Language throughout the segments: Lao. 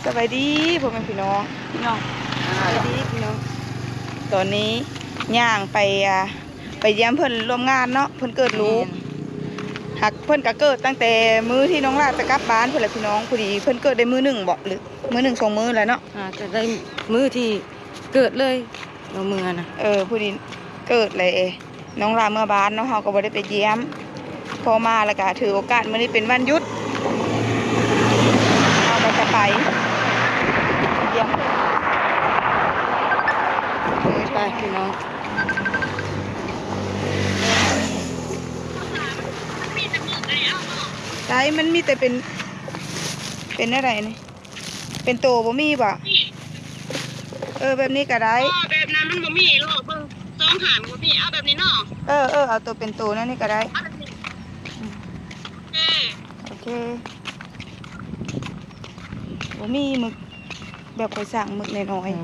ສະບາຍດີພໍ່ແມ່ພີ່ນ້ອງ ພີ່ນ້ອງ ສະບາຍດີພີ່ນ້ອງ. ຕອນນີ້ຍ່າງໄປ ອ່າ ໄປຢ້ຽມເພິ່ນຮ່ວມງານເນາະ ເພິ່ນເກີດລູກ. ແມ່ນ ຫາກເພິ່ນກະເກີດຕັ້ງແຕ່ມື້ທີ່ນ້ອງຫຼ້າຈະກັບບ້ານພຸ້ນແຫຼະພີ່ນ້ອງ. ພໍດີເພິ່ນເກີດໄດ້ມື້ໜຶ່ງບໍ ຫຼືມື້ໜຶ່ງສອງມື້ແລ້ວເນາະ ຫາກະໄດ້ມື້ທີ່ເກີດເລີຍ ເອົາເມືອນະ. ເອີ ພໍດີເກີດແລ້ວ ນ້ອງຫຼ້າເມືອບ້ານເນາະ ເຮົາກໍບໍ່ໄດ້ໄປຢ້ຽມ. ພໍມາແລ້ວກະຖືໂອກາດມື້ນີ້ເປັນວັນຢຸດ ເຮົາກໍຈະໄປຢ້ຽມ. ໄປພີ່ນ້ອງ ໃສ ມັນມີແຕ່ເປັນ ເປັນແນວໃດນີ້? ເປັນໂຕບໍ່ມີບໍ? ເອີ ແບບນີ້ກໍໄດ້. ອໍ ແບບນັ້ນມັນບໍ່ມີ ລອກເບິ່ງ ຊອງຫາບໍ່ມີ. ເອົາແບບນີ້ເນາະ. ເອີ ເອີ ເອົາໂຕເປັນໂຕແນວນີ້ກໍໄດ້. ເອົາແບບນີ້ ອືມ ໂອເຄ ໂອເຄ. ບໍ່ມີໝຶກ ແບບຂ້ອຍສັ່ງໝຶກນ້ອຍໆ. ອືມ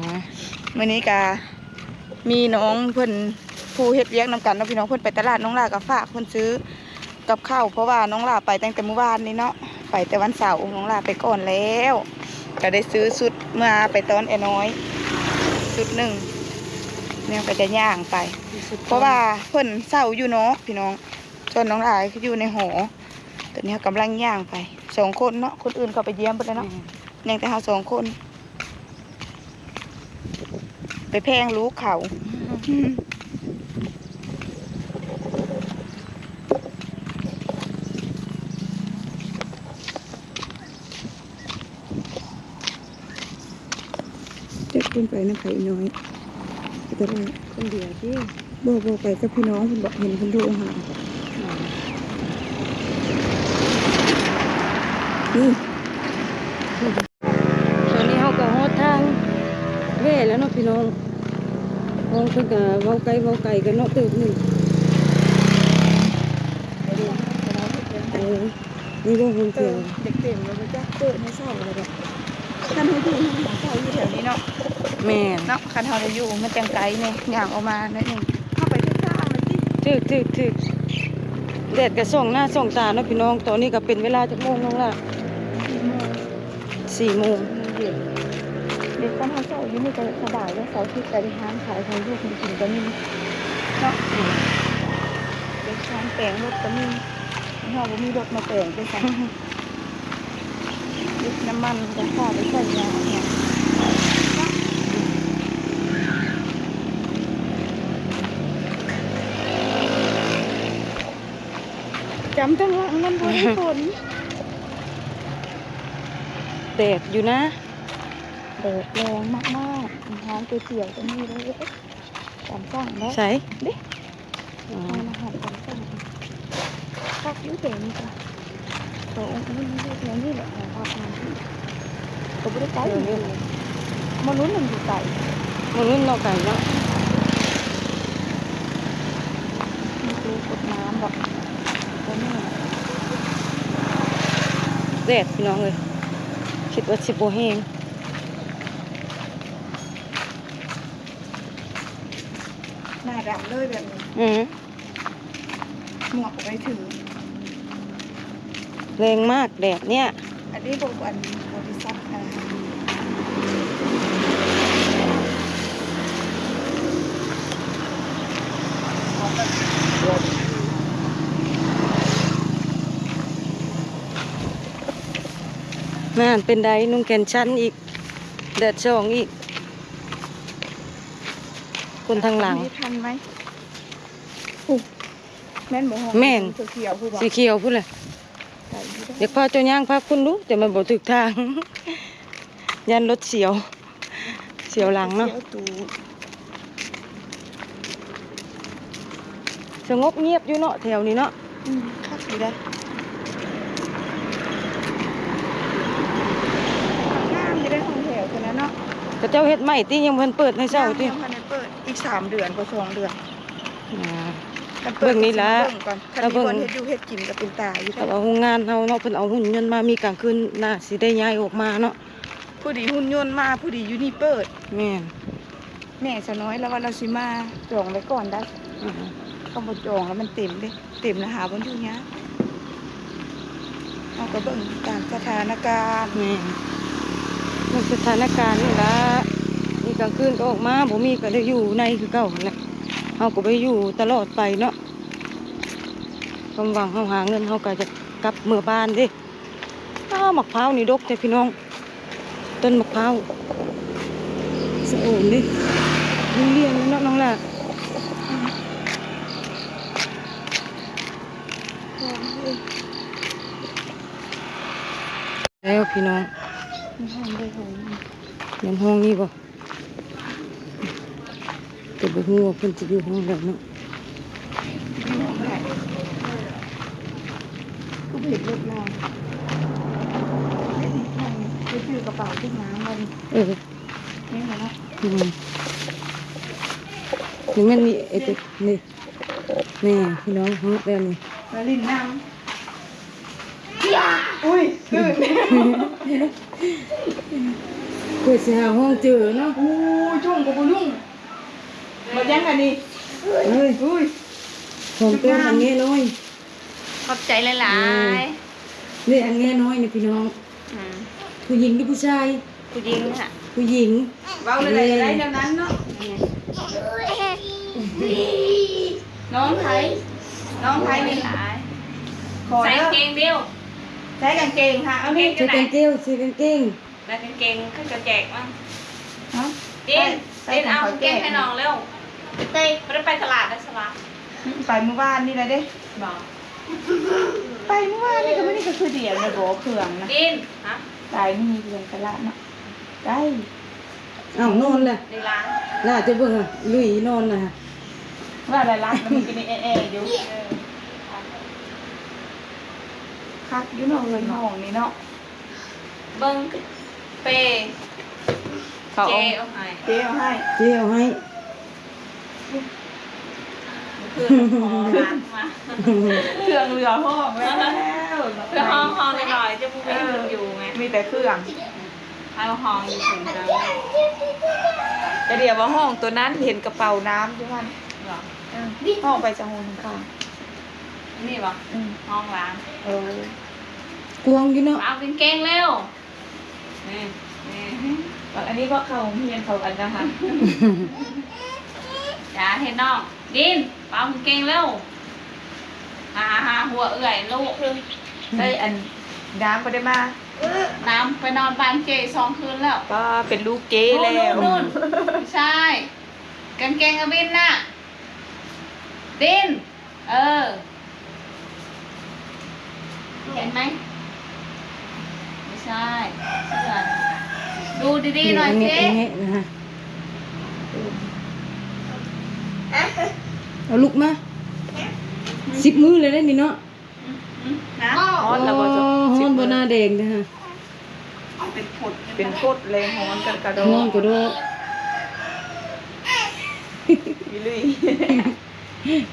ມື້ນີ້ກະມີນ້ອງເພິ່ນ ຜູ້ເຮັດວຽກນຳກັນເນາະພີ່ນ້ອງ ເພິ່ນໄປຕະຫຼາດ ນ້ອງຫຼ້າກໍຝາກເພິ່ນຊື້ ກັບເຂົ້າ ເພາະວ່ານ້ອງຫຼ້າໄປຕັ້ງແຕ່ມື້ວານນີ້ເນາະ ໄປແຕ່ວັນເສົາ ນ້ອງຫຼ້າໄປກ່ອນແລ້ວ ກໍໄດ້ຊື້ຊຸດເມືອໄປຕ້ອນແອນ້ອຍຊຸດໜຶ່ງ. ແນວກໍຈະຍ່າງໄປ ເພາະວ່າເພິ່ນເຊົ່າຢູ່ນອກພີ່ນ້ອງ ສ່ວນນ້ອງຫຼ້າຢູ່ໃນຫໍ. ຕອນນີ້ເຮົາກຳລັງຍ່າງໄປສອງຄົນເນາະ ຄົນອື່ນເຂົາໄປຢ້ຽມເບິດແລ້ວເນາະ. ແມ່ນ ຍັງແຕ່ເຮົາສອງຄົນ ໄປແພງລູກເຂົາ. ຈັກເພິ່ນໄປນຳໃຜນ້ອຍ ໄປຕະຫຼາດຄົນດຽວຕິ? ບໍ່ ບໍ່ ໄປກັບພີ່ນ້ອງເພິ່ນບໍ ເຫັນເພິ່ນໂທຫາ. ອໍ ນີ້ ຕອນນີ້ເຮົາກໍຮອດທາງແວ່ແລ້ວເນາະພີ່ນ້ອງ. ນ້ອງເພິ່ນກໍເວົ້າໄກເວົ້າໄກກັນເນາະເຕີບໜຶ່ງ. ເອີ ນີ້ບໍ່ ຫ້ອງ ເອີ ທ່ຽວ ເດັກເຕັມແລ້ວບໍ່ຈັກ ເປີດໃຫ້ເຊົ່າແລ້ວແບບ ຄັນເຮົາຢູ່ ເຮົາເຊົ່າຢູ່ແຖວນີ້ເນາະ. ແມ່ນ ເນາະ ຄັນເຮົາໄດ້ຢູ່ມັນຈັ່ງໄກແດ່ ຍ່າງອອກມາໜ້ອຍໜຶ່ງ ເຮົາໄປຖືກທາງແລ້ວຕິ. ຖືກ ຖືກ ຖືກ ແດດກໍສ່ອງໜ້າສ່ອງຕາເນາະພີ່ນ້ອງ. ຕອນນີ້ກໍເປັນເວລາຈັກໂມງນ້ອງຫຼ້າ? ສີ່ໂມງ ສີ່ໂມງ ສີ່ໂມງເຢັນ. ເດັກຕອນເຮົາເຊົ້າຢູ່ນີ້ກໍສະບາຍເດ້ ເສົາອາທິດກໍໄດ້ຮ້ານຂາຍຂອງຢູ່ຂອງກິນກໍມີເນາະ. ອືມ ເດັກຮ້ານແປງລົດກໍມີ ເຮົາບໍ່ມີລົດມາແປງເດ້ຊັ້ນ. ເກັບນ້ຳມັນກໍພາໄປໃຊ້ຍາເນາະ. ຈຳທາງຫຼັງມັນບໍ່ໄດ້ຜົນ. ແດດຢູ່ນະ ແດດແຮງມາກໆ. ຮ້ານກ໋ວຍຕຽວກໍມີເດ້ ຕາມສັ່ງເນາະ. ໃສ? ເດ້ ອໍ ຮ້ານອາຫານຕາມສັ່ງ ຄັກຢູ່ແຖວນີ້ກະ ໂຕອົງອຸ່ນຢູ່ແຖວນີ້ແຫຼະ ແຖວປາກນ້ຳ ກໍບໍ່ໄດ້ໄກ. ເອີ ມະນຸດມັນຢູ່ໄກ ມະນຸດເນາະ ໄກເນາະ. ມີຕູ້ກົດນ້ຳບໍ? ບໍ່ແມ່ນ. ແດດພີ່ນ້ອງເອີຍ ຄິດວ່າຊິບໍ່ແຮງ. ໜ້າດຳເລີຍແບບນີ້. ອືມ ໝວກກໍໄປຖື. ແຮງມາກແດດເນີ້ຍ. ອັນນີ້ບໍ ອັນບໍລິສັດ ອ່າ ນັ້ນ ເປັນໃດ ນຸ່ງແຂນສັ້ນອີກ ແດດສ່ອງອີກ. ຄົນທາງຫຼັງ ນີ້ທັນໄໝ? ໂອ້ ແມ່ນບໍ່? ແມ່ນ ຫ້ອງສີຂຽວພຸ້ນບໍ? ສີຂຽວພຸ້ນແຫຼະ. ໄກຢູ່ເດ້. ຢາກພາເຈົ້າຍ່າງພາຄຸນດູ ແຕ່ມັນບໍ່ຖືກທາງ ຢ້ານລົດສຽວ ສຽວຫຼັງເນາະ. ສະຫງົບງຽບຢູ່ເນາະ ແຖວນີ້ເນາະ. ອືມ ຄັກຢູ່ເດ້. ງາມຢູ່ເດ້ ຫ້ອງແຖວພຸ້ນນະເນາະ. ເຂົາເຈົ້າເຮັດໃໝ່ຕິ ຍັງບໍ່ທັນເປີດໃຫ້ເຊົ່າຕິ? ຍັງ ຍັງບໍ່ທັນໄດ້ເປີດ ອີກສາມເດືອນ ບໍ່ສອງເດືອນ. ອ່າ ຄັນເປີດ ເບິ່ງນີ້ລະ ກໍຊິເບິ່ງກ່ອນ. ຖ້າເບິ່ງ ຄັນມີບ່ອນເຮັດຢູ່ເຮັດກິນກໍເປັນຕາຢູ່. ແຕ່ວ່າໂຮງງານເຮົາເນາະ ເພິ່ນເອົາຫຸ່ນຍົນມາມີກາງຄືນ ໜ້າຊິໄດ້ຍ້າຍອອກມາເນາະ. ພໍດີຫຸ່ນຍົນມາ ພໍດີຢູ່ນີ້ເປີດ. ແມ່ນ. ແມ່ສາວນ້ອຍລາວວ່າລາວຊິມາຈອງໄວ້ກ່ອນໄດ໋. ອືມ ຄັນບໍ່ຈອງແລ້ວມັນເຕັມເດ້ ເຕັມແລ້ວຫາບ່ອນຢູ່ຍາກ. ເຮົາກໍເບິ່ງຕາມສະຖານະການ. ແມ່ນ. ສະຖານະການນີ້ລະ ມີກາງຄືນກໍອອກມາ ບໍ່ມີກໍໄດ້ຢູ່ໃນຄືເກົ່າຫັ້ນແຫຼະ. ເຮົາກໍບໍ່ໄດ້ຢູ່ຕະຫຼອດໄປເນາະ ຄວາມຫວັງເຮົາຫາເງິນ ເຮົາກໍຈະກັບເມືອບ້ານເດ້. ອ້າວ ໝາກພ້າວນີ້ດົກແທ້ພີ່ນ້ອງ ຕົ້ນໝາກພ້າວສະໂອນເດ້ ລຽງໆເນາະນ້ອງຫຼ້າ. ແລ້ວພີ່ນ້ອງ ແມ່ນຫ້ອງນີ້ບໍ່? ແຕ່ບໍ່ຮູ້ວ່າເພິ່ນຊິຢູ່ຫ້ອງໃດເນາະ. ຄືເຫັນລົດລາວ ໄປຊື້ກະເປົາ ຊື້ນ້ຳ ເອີ ນີ້ນະ ອືມ ນີ້ແມ່ນນີ້ ໄອ້ຕົວນີ້ ນີ້ພີ່ນ້ອງ ຮອດແລ້ວນີ້ ມາຫຼິ້ນນ້ຳ. ອຸ້ຍ ຕື່ນ ເພື່ອຊິຫາຫ້ອງເຈີເນາະ. ໂອ້ຍ ຈຸ້ງກໍບໍ່ນຸ່ງ ບໍ່ຍັງອັນນີ້ ເອີຍ ອຸ້ຍ ຂອງເຕີມອັນແງ່ນ້ອຍ ຂອບໃຈຫຼາຍໆ. ເອີ ນີ້ອັນແງ່ນ້ອຍນີ້ພີ່ນ້ອງ ອືມ ຜູ້ຍິງຫຼືຜູ້ຊາຍ? ຜູ້ຍິງ ຜູ້ຍິງ ເວົ້າແນວໃດກໍໄດ້ແນວນັ້ນເນາະ. ນ້ອງໃຜ ນ້ອງໃຜນີ້ ຫຼາຍ ຂໍເດີ ໃສ່ກາງເກງດຽວ ໃສ່ກາງເກງຫາ ເອົານີ້ ໃສ່ກາງເກງ ໃສ່ກາງເກງ ແລ້ວກາງເກງເຂົາຈະແຈກມາ ຮະ ເດນ ເດນ ເອົາກາງເກງໃຫ້ນ້ອງເລັວ. ໄປ ບໍ່ໄດ້ໄປຕະຫຼາດໄດ້ສະວະ ໄປມື້ວານນີ້ແຫຼະເດ້. ບໍ່ ໄປມື້ວານນີ້ກໍມື້ນີ້ກໍຄືດຽວແລ້ວບໍ່ເຄື່ອງນະ ເດນ ຮະ ໄປມື້ນີ້ເຄື່ອງຕະຫຼາດເນາະ ໄດ້. ອ້າວ ນອນແລ້ວ ໄດ້ລ້າງ ຫຼ້າຈະເບິ່ງ ລຸຍນອນນະ ວ່າຫຼາຍໆ ແລ້ວມັນກໍໄດ້ແອໆຢູ່ ເອີ ຄັກຢູ່ເນາະ ເຮືອນຫ້ອງນີ້ເນາະ. ເບິ່ງເປ ເຂົາເອົາ ເຈເອົາໃຫ້ ເຈເອົາໃຫ້ ເຈເອົາໃຫ້ ເຄື່ອງເຫຼືອຫ້ອງແລ້ວ ເພື່ອຫ້ອງ ຫ້ອງນ້ອຍໆ ຈະບໍ່ມີຄົນຢູ່ໄງ ມີແຕ່ເຄື່ອງ ເອົາຫ້ອງຢູ່ເທິງເຮົາ ກະດຽວວ່າຫ້ອງໂຕນັ້ນ ເຫັນກະເປົານ້ຳຢູ່ຫັ້ນ ເອີ ຫ້ອງໄປຈາກຫ້ອງຂ້າງໆ ນີ້ບໍ່? ອືມ ຫ້ອງລ້າງ ເອີ ກວ້າງຢູ່ເນາະ ເອົາກາງເກງເລັວ. ນີ້ ນີ້ ອັນນີ້ພວກເຂົາໂຮງຮຽນເຂົາອັນນະຫະ ຢ່າເຮັດນ້ອງ ດິນ ເປົ່າກາງເກງເລັວ ຫາ ຫາຫົວເອື້ອຍລູກ ໄດ້ອັນ ນ້ຳບໍ່ໄດ້ມາ ນ້ຳໄປນອນບ້ານເຈ້ສອງຄືນແລ້ວ ປ້າ ເປັນລູກເຈ້ແລ້ວ ໂນ່ນ ໂນ່ນ ໃຊ່ ກາງເກງອາວິນນະ ດິນ. ເອີ ເຫັນໄໝ? ບໍ່ໃຊ່ ເສື້ອ ດູດີໆໜ່ອຍຊິ ເອົາລຸກມາ ສິບມື້ແລ້ວເດ້ນີ້ເນາະ ຮະ ຮ້ອນແລ້ວບໍ່ ຮ້ອນບໍ່ ໜ້າແດງເດ້ຫະ. ເປັນພົດ ເປັນພົດແລະຮ້ອນກະ ກະດອກ ຮ້ອນກະດອກ ອີ່ຫຼີ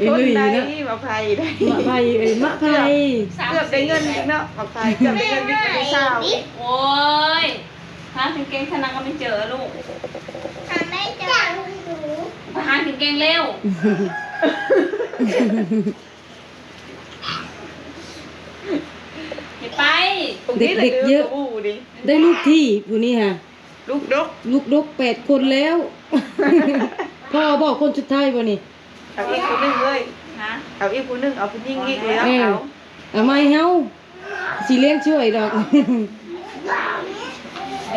ອີ່ຫຼີເນາະ ໝາກໄຜ່ໄດ໋ ໝາກໄຜ່ ເອີ ໝາກໄຜ່ ເກືອບ ເກືອບໄດ້ເງິນອີກເນາະ ໝາກໄຜ່ ເກືອບໄດ້ເງິນອີກ ເປັນຊາວອີກ ໂອ້ຍ ຫາກາງເກງຂະໜາດກໍໄມ່ເຈີລູກ ຫາກາງເກງເລັວ. ຢ່າໄປ ເດັກໆເຍາະ ໄດ້ລູກທີບຜູ້ນີ້ຫະ ລູກດົກ ລູກດົກແປດຄົນແລ້ວ ພໍ່ບໍ່ຄົນສຸດທ້າຍບໍ່ນີ້ ເອົາອີກຜູ້ໜຶ່ງເລີຍ ຮະ ເອົາອີກຜູ້ໜຶ່ງ ເອົາຜູ້ຍິງອີກເລີຍ ເອີ ເອົາ ເອົາໃໝ່ເຮົາ ຊິລ້ຽງຊ່ວຍດອກ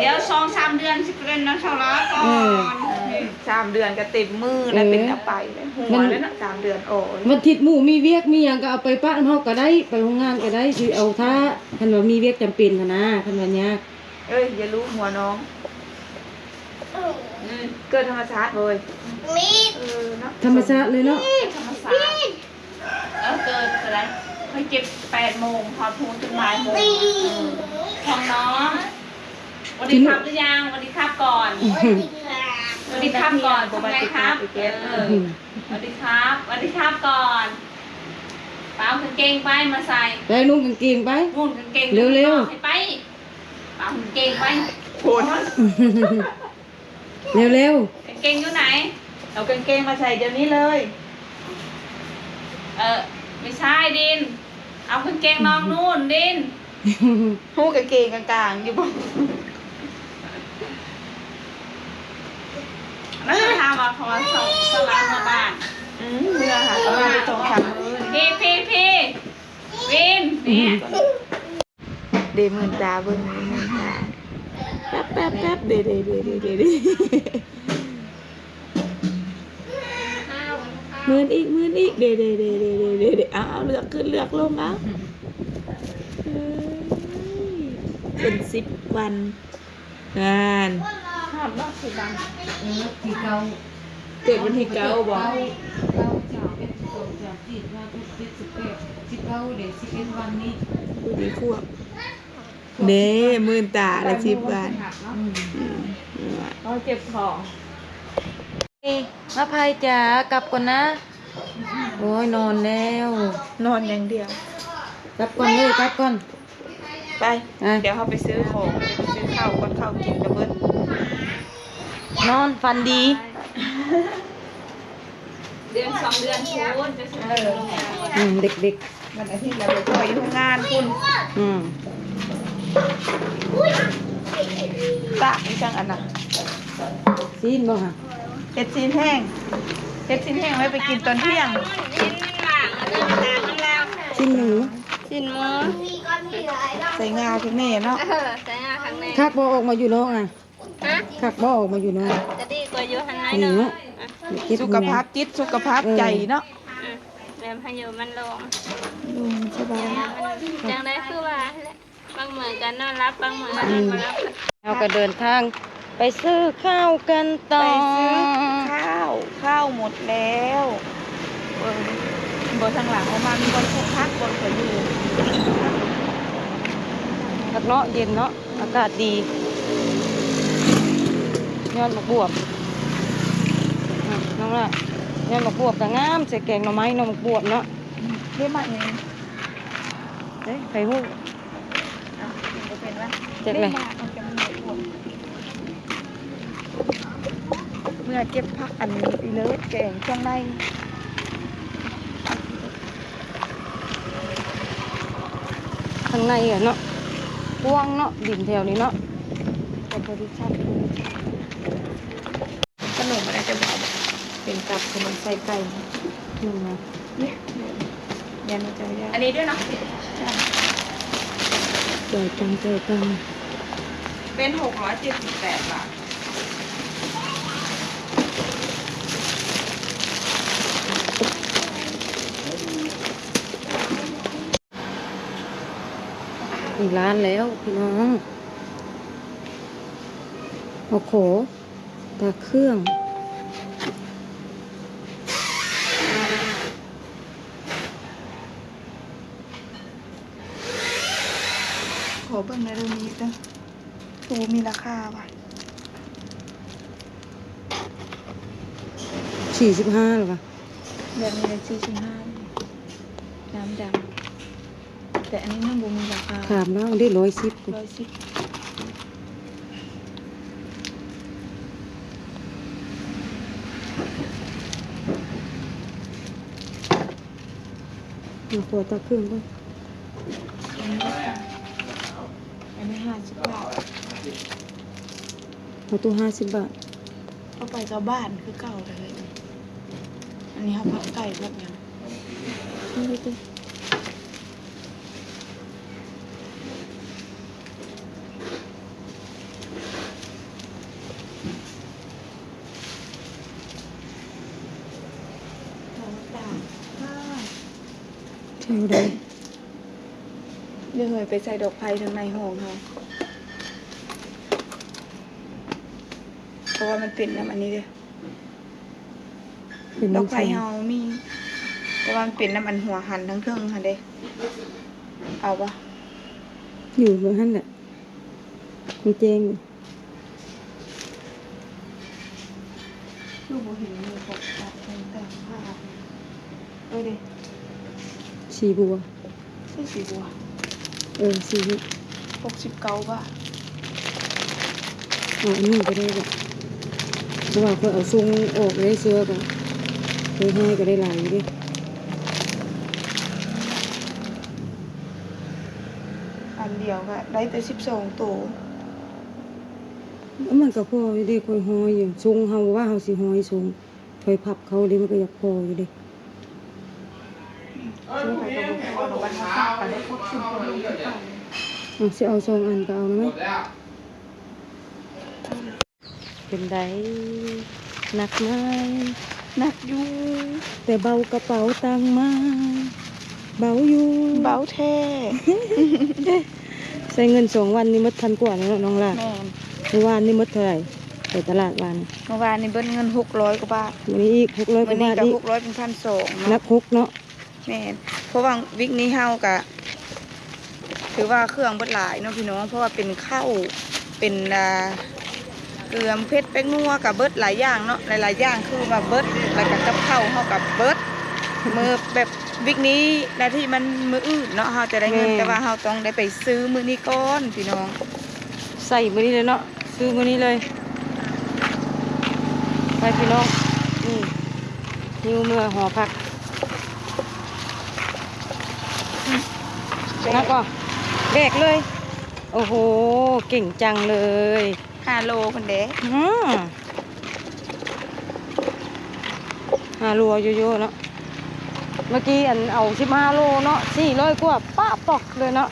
ດຽວສອງສາມເດືອນຊິໄປຫຼິ້ນນຳສາວລາກ່ອນ ເອີ ສາມເດືອນກໍເຕັມມື້ແລ້ວ ເອີ ເປັນຕາໄປແລ້ວ ຫົວແລ້ວເນາະ ສາມເດືອນ ໂອ້ຍ ວັນທິດໝູ່ມີວຽກມີຫຍັງກໍເອົາໄປປະນຳເຮົາກໍໄດ້ ໄປໂຮງງານກໍໄດ້ ຊິເອົາຖ້າ ຄັນວ່າມີວຽກຈຳເປັນຫັ້ນນາ ຄັນວ່າຍາກ ເອີຍ ຢ່າລູບຫົວນ້ອງ ເກີດທຳມະຊາດເວີຍ ເອີເນາະ ທຳມະຊາດເລີຍເນາະ ທຳມະຊາດ. ເອີ ເກີດເທົ່າໃດ ຂ້ອຍເຈັບແປດໂມງ ຮອດພູຈົນບ່າຍໂມງ ເອີ ຂອງນ້ອງ ສະຫວັດດີຄັບຫຼືຍັງ? ສະຫວັດດີຄັບກ່ອນ ສະຫວັດດີຄັບກ່ອນ ທຳໄງຄັບ? ເອີ ສະຫວັດດີຄັບ ສະຫວັດດີຄັບກ່ອນ ໄປເອົາກາງເກງໄປມາໃສ່ ໄປນຸ່ງກາງເກງໄປ ນຸ່ງກາງເກງ ເລັວໆ ໃຫ້ໄປ ໄປເອົາກາງເກງໄປ ໂພດ ເລັວໆ ກາງເກງຢູ່ໃນ? ເອົາກາງເກງມາໃສ່ດຽວນີ້ເລີຍ ເອີ ໄມ່ໃຊ່ດິນ ເອົາກາງເກງນ້ອງນູ່ນດິນ ຮູ້ກາງເກງກາງໆຢູ່ບໍ່? ມັນຖາມວ່າເຂົາວ່າສອງ ສອງລ້ານກວ່າບາດ. ອືມ ເມື່ອຫາກໍມາໄດ້ສອງສາມມື້. ພີ້ ພີ້ ພີ້ ວິນ ນີ້ ເດ ມື່ນຕາເບິ່ງ ມື່ນຕາ ແປັບໆໆ ເດ ເດ ເດ ເດ ເດ ເດ. ໝື່ນອີກ ໝື່ນອີກ ເດ ເດ ເດ ເດ ເດ ເດ ເດ. ເອົາ ເອົາ ເລືອກຂຶ້ນເລືອກລົງ ເອົາ. ເອີຍ ເປັນສິບວັນ ນັ້ນ. ຮອດບໍ່ ສິບວັນ? ເອີ ທີເກົ້າ ເກີດວັນທີເກົ້າບໍ? ເກົ້າ ເກົ້າ ສິບເອັດ ສິບສອງ ສາມ ສີ່ ຫ້າ ຫົກ ເຈັດ ແປດ ສິບເກົ້າ ເດ ສິບເອັດວັນນີ້ ພໍດີຄວບ. ເດ້ ມື່ນຕາລະສິບບາດ. ອືມ ອືມ ໂອ້ຍ ເຈັບທ້ອງ. ມາໄພຈ໋າ ກັບກ່ອນນະ. ໂອ້ຍ ນອນແລ້ວ ນອນຢ່າງດຽວ. ກັບກ່ອນເດີ ກັບກ່ອນ. ໄປ ອ່ະ ດຽວເຮົາໄປຊື້ຂອງ ໄປຊື້ເຂົ້າກ່ອນ ເຂົ້າກິນກະເບິດ. ນອນຝັນດີ. ເດືອນສອງເດືອນພຸ້ນ ຈະຊິໄປໂຮງງານ. ເອີ ອືມ ເດັກໆ ວັນອາທິດລະໄປຊ່ອຍຢູ່ໂຮງງານພຸ້ນ. ອືມ ຕາກອີ່ຫຍັງອັນນະ? ຊີ້ນບໍ່ຫະ? ເຮັດຊີ້ນແຫ້ງ ເຮັດຊີ້ນແຫ້ງໄວ້ໄປກິນຕອນທ່ຽງ. ຊີ້ນໝູ ຊີ້ນໝູ ໃສ່ງາຄັກແນ່ເນາະ. ເອີ ໃສ່ງາຄັກແນ່. ຄັກບໍ່ອອກມາຢູ່ນອກນະ? ຮະ? ຄັກບໍ່ອອກມາຢູ່ນອກ? ກະດີກວ່າຢູ່ຫັ້ນໜ້ອຍໜຶ່ງ. ສຸຂະພາບຈິດ ສຸຂະພາບໃຈເນາະ. ອືມ ແບບໃຫ້ຢູ່ມັນໂລ່ງ ໂລ່ງສະບາຍ. ຈັ່ງໃດຄືວ່າຫັ້ນແຫຼະ ບາງມື້ກະນອນຫຼັບ ບາງມື້ກະນອນບໍ່ຫຼັບ. ເຮົາກະເດີນທາງໄປຊື້ເຂົ້າກັນຕໍ່. ໄປຊື້ເຂົ້າ ເຂົ້າໝົດແລ້ວ. ເບິ່ງ ເບິ່ງທາງຫຼັງອອກມາ ມີບ່ອນປູກຜັກ ບ່ອນຂ້ອຍຢູ່. ຄັກເນາະ ເຢັນເນາະ. ອາກາດດີ ຍອດໝາກບວບ. ອືມ ນ້ອງລະ ຍອດໝາກບວບກະງາມ ໃສ່ແກງໜໍ່ໄມ້ເນາະ ໝາກບວບເນາະ. ເດ້ ໝາກຫຍັງ? ເດ້ ໃຜຮູ້? ອ້າວ ກິນບໍ່ເປັນວະ? ຈັກແຫຼະ ເດ້ ໝາກ ເອົາແກງໜໍ່ໄມ້ບວບ. ເມື່ອເກັບຜັກອັນນີ້ເລີຍ ແກງເຄື່ອງໃນ. ຂ້າງໃນອະເນາະ ກວ້າງເນາະ ດິນແຖວນີ້ເນາະ. ແຕ່ບໍລິສັດ ຂະໜົມອັນນັ້ນຈະບໍ່ເອົາ ເປັນກັບຂະໜົມໃສ່ໄກ່. ອືມ ນີ້ ແມ່ນບໍ່ເຈົ້າ? ອັນນີ້ດ້ວຍເນາະ. ຈ່າຍຕັງ ຈ່າຍຕັງ. ເປັນຫົກຮ້ອຍເຈັດສິບແປດບາດ. ເປັນຮ້ານແລ້ວພີ່ນ້ອງ. ໂອ້ໂຫ ຕາເຄື່ອງ. ຂໍເບິ່ງແດ່ເດີ ມີອີກເດີ. ໂອ້ ມີລາຄາວ່ະ. ສີ່ສິບຫ້າແລ້ວວະ. ແບບນີ້ເລີຍ ສີ່ສິບຫ້າ ນ້ຳດຳ. ແຕ່ອັນນີ້ມັນບໍ່ມີລາຄາ. ຖາມແລ້ວເດ້ ຮ້ອຍສິບ ຮ້ອຍສິບ. ມາຂໍຕັກເຄື່ອງກ່ອນ. ອັນນີ້ຫ້າສິບບາດ. ເອົາໂຕຫ້າສິບບາດ. ເອົາໄປກັບບ້ານຄືເກົ່າເລີຍ. ອັນນີ້ເຮົາພັກໄກ່ພັກຫຍັງ. ແຖວໃດ? ດຽວເຮີ້ຍ ໄປໃສ່ດອກໄຟທາງໃນຫ້ອງເຮົາ ເພາະວ່າມັນເປັນນຳອັນນີ້ເດ້. ດອກໄຟເຮົາມີ ແຕ່ວ່າມັນເປັນນຳອັນຫົວຫັນທາງເທິງຫັ້ນເດ້. ເອົາບໍ່? ຢູ່ເບິ່ງຫັ້ນແຫຼະ ມັນແຈ້ງຢູ່. ຄືບໍ່ເຫັນມີປົກກະຕິແຕ່ງພາບ. ເອີເດ້ ສີບົວ. ໃສ່ສີບົວ. ເອີ ສີນີ້ ຫົກສິບເກົ້າບາດ. ເອົາອັນນີ້ກະໄດ້ລະ ເພາະວ່າຂ້ອຍເອົາສົ່ງອອກໄດ້ເຊື່ອກະ ເຮັດໃຫ້ກະໄດ້ຫຼາຍຢູ່ເດ້. ອັນດຽວກະໄດ້ແຕ່ສິບສອງໂຕ. ມັນກໍພໍຢູ່ເດ້ ຂ້ອຍຮ້ອຍຢູ່ ຊົງເຮົາວ່າເຮົາຊິຮ້ອຍຊົງ ຂ້ອຍພັບເຂົ້າເດ້ ມັນກໍຢາກພໍຢູ່ເດ້. ເອົາ ຊິເອົາສອງອັນກໍເອົານຳ. ເປັນໃດ? ໜັກໄໝ? ໜັກຢູ່ ແຕ່ເບົາກະເປົາຕັງມາ ເບົາຢູ່ ເບົາແທ້. ໃຊ້ເງິນສອງວັນນີ້ໝົດພັນກວ່າແລ້ວເນາະນ້ອງຫຼ້າ. ແມ່ນ ມື້ວານນີ້ໝົດເທົ່າໃດ? ໄປຕະຫຼາດວານນີ້ ມື້ວານນີ້ເບິດເງິນຫົກຮ້ອຍກວ່າບາດ ມື້ນີ້ອີກຫົກຮ້ອຍກວ່າບາດອີກ ຫົກຮ້ອຍເປັນພັນສອງເນາະ ໜັກຫົກເນາະ. ແມ່ນ ເພາະວ່າວິກນີ້ເຮົາກະ ຖືວ່າເຄື່ອງເບິດຫຼາຍເນາະພີ່ນ້ອງ ເພາະວ່າເປັນເຂົ້າ ເປັນ ອ່າ ເກືອ ເຜັດ ແປ້ງນົວ ກະເບິດຫຼາຍຢ່າງເນາະ ຫຼາຍໆຢ່າງຄືວ່າເບິດ ແລ້ວກະກັບເຂົ້າເຮົາກະເບິດ. ມື້ແບບວິກນີ້ໜ້າທີ່ມັນມື້ອື່ນເນາະ ເຮົາຈະໄດ້ເງິນ ແມ່ນ ແຕ່ວ່າເຮົາຕ້ອງໄດ້ໄປຊື້ມື້ນີ້ກ່ອນພີ່ນ້ອງ ໃຊ້ມື້ນີ້ເລີຍເນາະ ຊື້ມື້ນີ້ເລີຍ. ໄປພີ່ນ້ອງ ນີ້ ຫິ້ວເມືອຫໍພັກ. ໜັກບໍ່? ແບກເລີຍ. ໂອ້ໂຫ ເກັ່ງຈັງເລີຍ. ຫ້າໂລພຸ້ນເດ້. ອືມ ຫ້າໂລຢູ່ໆເນາະ. ເມື່ອກີ້ອັນເອົາສິບຫ້າໂລເນາະ ສີ່ຮ້ອຍກວ່າ ປະປອກເລີຍເນາະ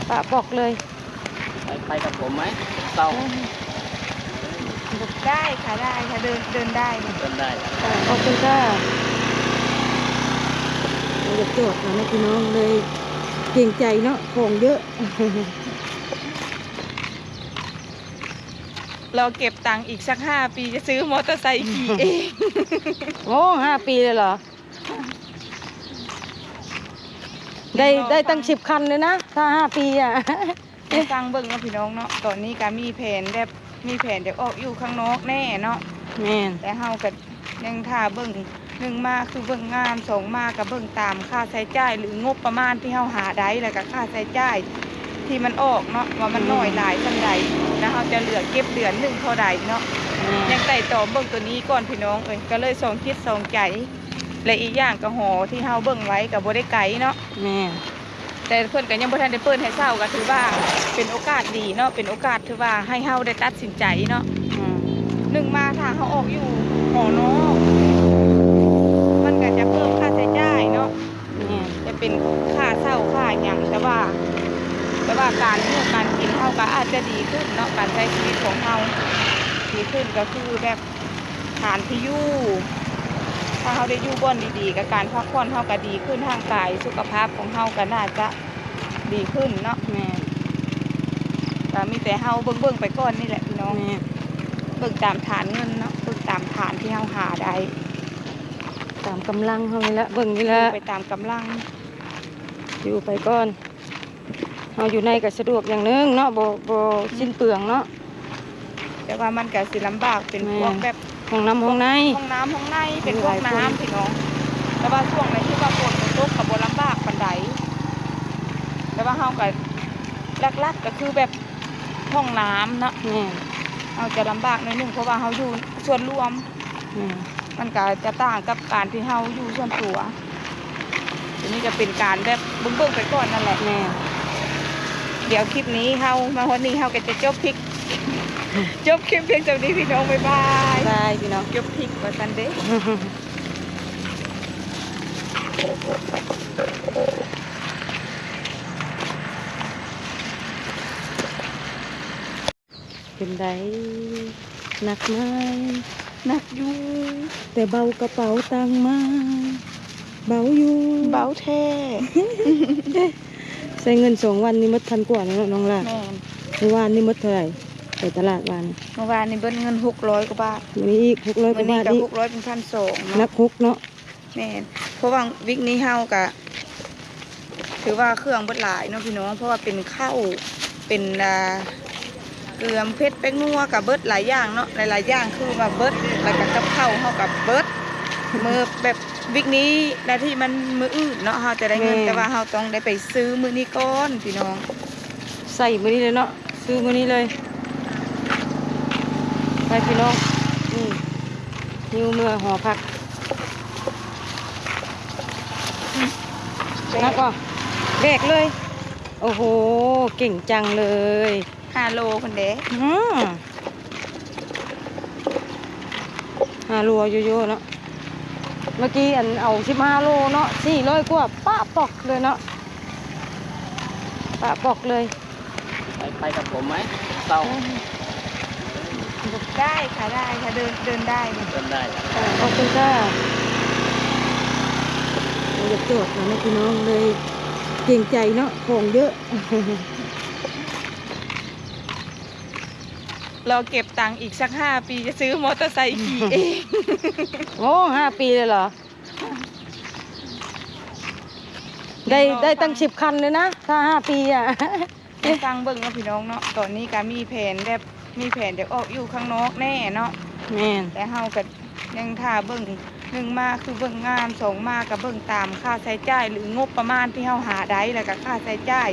ປະປອກເລີຍ. ไป ไปกับผมไหม เต้า? ได้ค่ะ ได้ค่ะ เดิน เดินได้ เดินได้ ขอบคุณค่ะ. ບໍ່ຢາກຈອດເນາະພີ່ນ້ອງ ເລີຍເກງໃຈເນາະ ຂອງເຍອະ. ລໍເກັບຕັງອີກສັກຫ້າປີ ຈະຊື້ມໍເຕີໄຊຂີ່ເອງ. ໂອ້ ຫ້າປີເລີຍເຫລອ? ໄດ້ ໄດ້ຕັ້ງສິບຄັນເລີຍນະ ຖ້າຫ້າປີອະ. ໄປຟັງເບິ່ງເນາະພີ່ນ້ອງເນາະ ຕອນນີ້ກະມີແຜນແບບ ມີແຜນຈະອອກຢູ່ຂ້າງນອກແນ່ເນາະ. ແມ່ນ ແຕ່ເຮົາກະຍັງຖ້າເບິ່ງ ໜຶ່ງມາຄືເບິ່ງງານ ສອງມາກະເບິ່ງຕາມຄ່າໃຊ້ຈ່າຍ ຫຼື ງົບປະມານທີ່ເຮົາຫາໄດ້ ແລ້ວກະຄ່າໃຊ້ຈ່າຍທີ່ມັນອອກເນາະ ວ່າມັນ ອືມ ໜ້ອຍຫຼາຍສ່ຳໃດ ແລ້ວເຮົາຈະເຫຼືອເກັບເດືອນໜຶ່ງເທົ່າໃດເນາະ. ແມ່ນ ຍັງໄຕ່ຕອງເບິ່ງໂຕນີ້ກ່ອນພີ່ນ້ອງເອີຍ ກະເລີຍສອງຈິດສອງໃຈ ແລະ ອີກຢ່າງກະຫໍທີ່ເຮົາເບິ່ງໄວ້ກະບໍ່ໄດ້ໄກເນາະ. ແມ່ນ ແຕ່ເພິ່ນກະຍັງບໍ່ທັນໄດ້ເປີດໃຫ້ເຊົ່າ ກະຖືວ່າເປັນໂອກາດດີເນາະ ເປັນໂອກາດ ຖືວ່າໃຫ້ເຮົາໄດ້ຕັດສິນໃຈເນາະ. ອືມ ໜຶ່ງມາຖ້າເຮົາອອກຢູ່ຫໍນອກ ມັນກະຈະເພີ່ມຄ່າໃຊ້ຈ່າຍເນາະ. ແມ່ນ ຈະເປັນຄ່າເຊົ່າຄ່າຫຍັງ ແຕ່ວ່າ ແຕ່ວ່າການຢູ່ການກິນເຮົາກະອາດຈະດີຂຶ້ນເນາະ ການໃຊ້ຊີວິດຂອງເຮົາດີຂຶ້ນ ກະຄືແບບ ຖານທີ່ຢູ່ ຖ້າເຮົາໄດ້ຢູ່ບ່ອນດີໆ ກະການພັກຜ່ອນເຮົາກະດີຂຶ້ນ ຮ່າງກາຍສຸຂະພາບຂອງເຮົາກະໜ້າຈະດີຂຶ້ນເນາະ. ແມ່ນ ກະມີແຕ່ເຮົາເບິ່ງໆໄປກ່ອນນີ້ແຫຼະພີ່ນ້ອງ. ແມ່ນ ເບິ່ງຕາມຖານເງິນເນາະ ເບິ່ງຕາມຖານທີ່ເຮົາຫາໄດ້ ຕາມກຳລັງເຮົານີ້ແຫຼະ ເບິ່ງນີ້ແຫຼະ ຢູ່ໄປຕາມກຳລັງ ຢູ່ໄປກ່ອນ. ເຮົາຢູ່ໃນກະສະດວກຢ່າງໜຶ່ງເນາະ ບໍ່ ບໍ່ ອືມ ສິ້ນເປືອງເນາະ. ແຕ່ວ່າມັນກະຊິລຳບາກເປັນ ແມ່ນ ພວກແບບຫ້ອງນ້ຳຫ້ອງໃນ ຫ້ອງນ້ຳຫ້ອງໃນ ເປັນພວກນ້ຳພີ່ນ້ອງ. ແຕ່ວ່າຊ່ວງໃດທີ່ວ່າຝົນບໍ່ຕົກກະບໍ່ລຳບາກປານໃດ ແຕ່ວ່າເຮົາກະ ຫຼັກໆກະຄືແບບຫ້ອງນ້ຳເນາະ. ແມ່ນ ເຮົາຈະລຳບາກໜ້ອຍໜຶ່ງ ເພາະວ່າເຮົາຢູ່ສ່ວນລວມ. ແມ່ນ ມັນກະຈະຕ່າງກັບການທີ່ເຮົາຢູ່ສ່ວນຕົວ. ອັນນີ້ກະເປັນການແບບເບິ່ງໆໄປກ່ອນນັ້ນແຫຼະ. ແມ່ນ ດຽວຄລິບນີ້ເຮົາມາຮອດນີ້ ເຮົາກະຈະຈົບຄລິບ ຈົບຄລິບພຽງສ່ຳນີ້ພີ່ນ້ອງ ບາຍບາຍ. ບາຍພີ່ນ້ອງ ຈົບຄລິບວ່າຊັ້ນເດ້. ເປັນໃດ? ໜັກໄໝ? ໜັກຢູ່ ແຕ່ເບົາກະເປົາຕັງມາ ເບົາຢູ່ ເບົາແທ້. ໃຊ້ເງິນສອງວັນນີ້ໝົດພັນກວ່າແລ້ວເນາະນ້ອງຫຼ້າ. ແມ່ນ ມື້ວານນີ້ໝົດເທົ່າໃດ? ໄປຕະຫຼາດວານນີ້ ມື້ວານນີ້ເບິດເງິນຫົກຮ້ອຍກວ່າບາດ ມື້ນີ້ອີກຫົກຮ້ອຍກວ່າບາດອີກ ຫົກຮ້ອຍເປັນພັນສອງເນາະ ໜັກຫົກເນາະ. ແມ່ນ ເພາະວ່າວິກນີ້ເຮົາກະ ຖືວ່າເຄື່ອງເບິດຫຼາຍເນາະພີ່ນ້ອງ ເພາະວ່າເປັນເຂົ້າ ເປັນ ອ່າ ເກືອ ເຜັດ ແປ້ງນົວ ກະເບິດຫຼາຍຢ່າງເນາະ ຫຼາຍໆຢ່າງຄືວ່າເບິດ ແລ້ວກະກັບເຂົ້າເຮົາກະເບິດ. ມື້ແບບວິກນີ້ໜ້າທີ່ມັນມື້ອື່ນເນາະ ເຮົາຈະໄດ້ເງິນ ແມ່ນ ແຕ່ວ່າເຮົາຕ້ອງໄດ້ໄປຊື້ມື້ນີ້ກ່ອນພີ່ນ້ອງ ໃຊ້ມື້ນີ້ເລີຍເນາະ. ຊື້ມື້ນີ້ເລີຍ ໄປພີ່ນ້ອງ ນີ້ ຫິ້ວເມືອຫໍພັກ. ອືມ ໜັກບໍ່? ແບກເລີຍ. ໂອ້ໂຫ ເກັ່ງຈັງເລີຍ. ຫ້າໂລພຸ້ນເດ້. ອືມ ຫ້າໂລຢູ່ໆ ເນາະ. ເມື່ອກີ້ອັນເອົາສິບຫ້າໂລເນາະ ສີ່ຮ້ອຍກວ່າ ປະປອກເລີຍເນາະ ປະປອກເລີຍ. ไป ไปกับผมไหม เศร้า ได้ค่ะ ได้ค่ะ เดิน เดินได้ เดินได้ ขอบคุณค่ะ. ບໍ່ຢາກຈອດແລ້ວເນາະ ພີ່ນ້ອງ ເລີຍເກງໃຈເນາະ ຂອງເຍອະ. ລໍເກັບຕັງອີກສັກຫ້າປີ ຈະຊື້ມໍເຕີໄຊຂີ່ເອງ. ໂອ້ ຫ້າປີເລີຍເຫລອ? ໄດ້ ໄດ້ຕັ້ງສິບຄັນເລີຍນະ ຖ້າຫ້າປີອະ. ໄປຟັງເບິ່ງເນາະພີ່ນ້ອງເນາະ. ຕອນນີ້ກະມີແຜນແບບ ມີແຜນຢາກອອກຢູ່ຂ້າງນອກແນ່ເນາະ. ແມ່ນ ແຕ່ເຮົາກະຍັງຖ້າເບິ່ງ ໜຶ່ງມາຄືເບິ່ງງານ ສອງມາກະເບິ່ງຕາມຄ່າໃຊ້ຈ່າຍ ຫຼື ງົບປະມານທີ່ເຮົາຫາໄດ້ ແລ້ວກະຄ່າໃຊ້ຈ່າຍ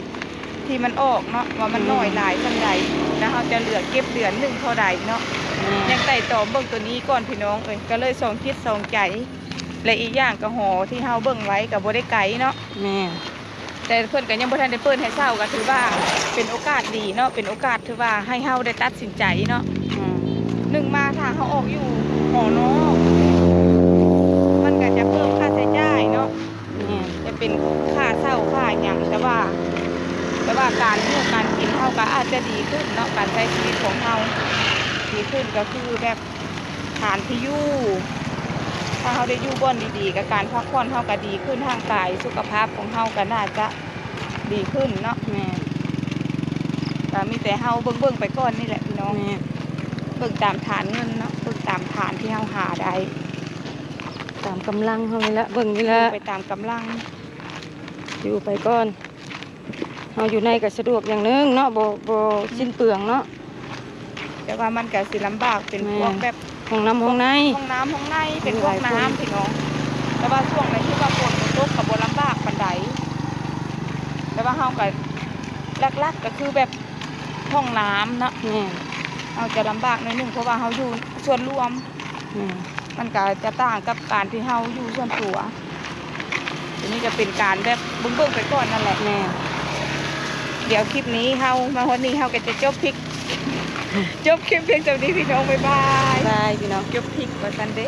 ທີ່ມັນອອກເນາະ ວ່າມັນ ອືມ ໜ້ອຍຫຼາຍສ່ຳໃດ ແລ້ວເຮົາຈະເຫຼືອເກັບເດືອນໜຶ່ງເທົ່າໃດເນາະ. ແມ່ນ ຍັງໄຕ່ຕອງເບິ່ງໂຕນີ້ກ່ອນພີ່ນ້ອງເອີຍ ກະເລີຍສອງຈິດສອງໃຈ. ແລະ ອີກຢ່າງກະຫໍທີ່ເຮົາເບິ່ງໄວ້ກະບໍ່ໄດ້ໄກເນາະ. ແມ່ນ ແຕ່ເພິ່ນກະຍັງບໍ່ທັນໄດ້ເປີດໃຫ້ເຊົ່າ ກະຖືວ່າເປັນໂອກາດດີເນາະ ເປັນໂອກາດທີ່ວ່າໃຫ້ເຮົາໄດ້ຕັດສິນໃຈເນາະ. ອືມ ໜຶ່ງມາຖ້າເຮົາອອກຢູ່ຫໍນອກ ມັນກະຈະເພີ່ມຄ່າໃຊ້ຈ່າຍເນາະ. ແມ່ນ ຈະເປັນຄ່າເຊົ່າຄ່າຫຍັງ ແຕ່ວ່າ ແຕ່ວ່າການຢູ່ການກິນເຮົາກະອາດຈະດີຂຶ້ນເນາະ ການໃຊ້ຊີວິດຂອງເຮົາດີຂຶ້ນ ກະຄືແບບ ຖານທີ່ຢູ່ ຖ້າເຮົາໄດ້ຢູ່ບ່ອນດີໆ ກະການພັກຜ່ອນເຮົາກະດີຂຶ້ນ ຮ່າງກາຍສຸຂະພາບຂອງເຮົາກະໜ້າຈະດີຂຶ້ນເນາະ. ແມ່ນ ກະມີແຕ່ເຮົາເບິ່ງໆ ໄປກ່ອນນີ້ແຫຼະພີ່ນ້ອງ. ແມ່ນ ເບິ່ງຕາມຖານເງິນເນາະ ເບິ່ງຕາມຖານທີ່ເຮົາຫາໄດ້ ຕາມກຳລັງເຮົານີ້ແຫຼະ ເບິ່ງນີ້ແຫຼະ ຢູ່ໄປຕາມກຳລັງ ຢູ່ໄປກ່ອນ. ເຮົາຢູ່ໃນກະສະດວກຢ່າງໜຶ່ງເນາະ ບໍ່ ບໍ່ ອືມ ສິ້ນເປືອງເນາະ. ແຕ່ວ່າມັນກະຊິລຳບາກເປັນ ແມ່ນ ພວກແບບຫ້ອງນ້ຳຫ້ອງໃນ ຫ້ອງນ້ຳຫ້ອງໃນ ເປັນພວກນ້ຳ ຫຼາຍຄົນ ພີ່ນ້ອງ. ແຕ່ວ່າຊ່ວງໃດທີ່ວ່າຝົນບໍ່ຕົກກະບໍ່ລຳບາກປານໃດ ແຕ່ວ່າເຮົາກະ ຫຼັກໆ ກະຄືແບບຫ້ອງນ້ຳເນາະ. ແມ່ນ ເຮົາຈະລຳບາກໜ້ອຍໜຶ່ງ ເພາະວ່າເຮົາຢູ່ສ່ວນລວມ. ແມ່ນ ມັນກະຈະຕ່າງກັບການທີ່ເຮົາຢູ່ສ່ວນຕົວ. ອັນນີ້ກະເປັນການແບບເບິ່ງໆ ໄປກ່ອນນັ້ນແຫຼະ. ແມ່ນ ດຽວຄລິບນີ້ເຮົາ ມາຮອດນີ້ເຮົາກະຈະຈົບຄລິບ ຈົບຄລິບພຽງສ່ຳນີ້ພີ່ນ້ອງ. ບາຍບາຍ ບາຍພີ່ນ້ອງ. ຈົບຄລິບວ່າຊັ້ນເດ້.